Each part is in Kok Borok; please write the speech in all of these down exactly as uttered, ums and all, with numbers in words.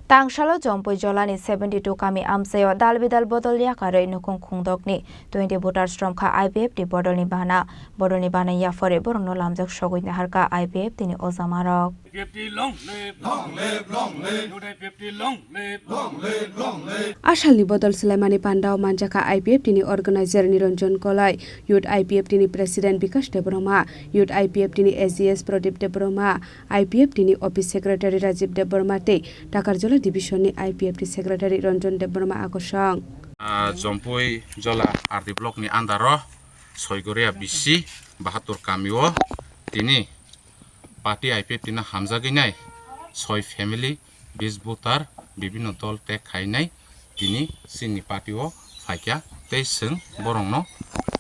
Tangsalo Jompui Jolani seventy two kami amchaio dal bidal bodol yakarwi nukhung khungdokni twenty voters romkha I P F T bodolni bana. Bodolni bana yaphorwi borokno lamjak sogwi naharkha I P F T ni ojamarok. I P F T long live, long live, long live. Youth I P F T long live, long live, long live. Asalni bodol swlaimani pandao manjakha I P F T ni organizer Niranjan Kolai, Youth I P F T ni president Bikash Debbarma, Youth I P F T ni A G S Pradip Debbarma, I P F T ni office secretary Rajiv Debbarma tei Takarjala division ni I P F T secretary Ranjan Debbarma akosong. Ah, Jompui Jola R D block ni under o Soigoria B C Bahatur kami o tini party I P F T no hamjagwi nai soi family bis voter bibinno dol tag khainai tini chini party o phaikha tei chwng borokno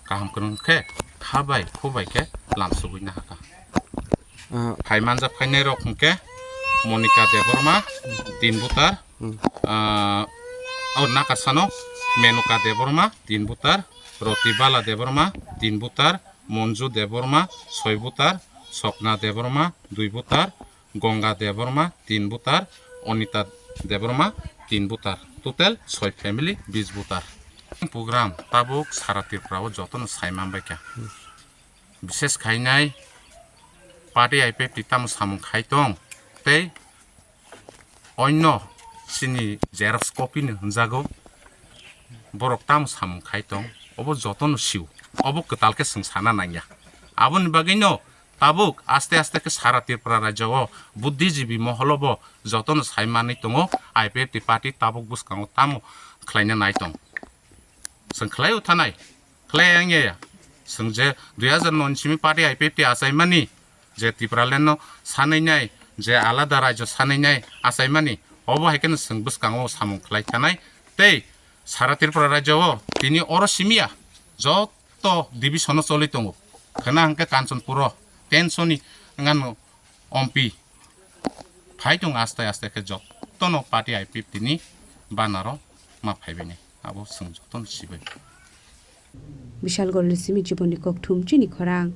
kaham kwrwng khe kha bai khu bai khe lamsogwi nahakha. Ah. Phai manjak phainai rok hwnkhe Monika Debbarma tin voter, Hmm. ah, oh, nakasano Menuka Debbarma tin voter, Rotibala Debbarma tin voter, Monju Debbarma soi voter, Sokna Debbarma dui voter, Gonga Debbarma tin voter, Onita Debbarma tin voter, total soi family bis voter. Program tabuk sara Tripura o jotono sai manbaikha. Bishes khainai party I P F T tamo samung khai tong tei onno chini xerox copy ni hwnjago borok tamo samung khai tong obo jotono sio obo kwtal khe chwng sana nangya aboni bagwino tabuk aste aste khe sara Tripura rajyo o buddhijibi moholo bo jotono sai manwi tongo I P F T party tabuk bwskango tamo khlaina nai tong chwng khlai o thanai khlai ang ya chwng je dui hajar noi ni simi party I P F T achaimani je Tipraland no sanwi nai je alada rajyo sanwi nai achaimani obo hai kheno chwng bwskango samung khlai thanai tei sara Tripura rajyo o tini oro simiya joto division o choli tongo khwna hwnkhe Kanchanpur o tenso ni wngano ompi phai tong aste aste khe jotono party I P F T ni banner o ma phaibainai abo chwng jotono sibai. Bishal Gorli simi jiboni kokthum chini khorang.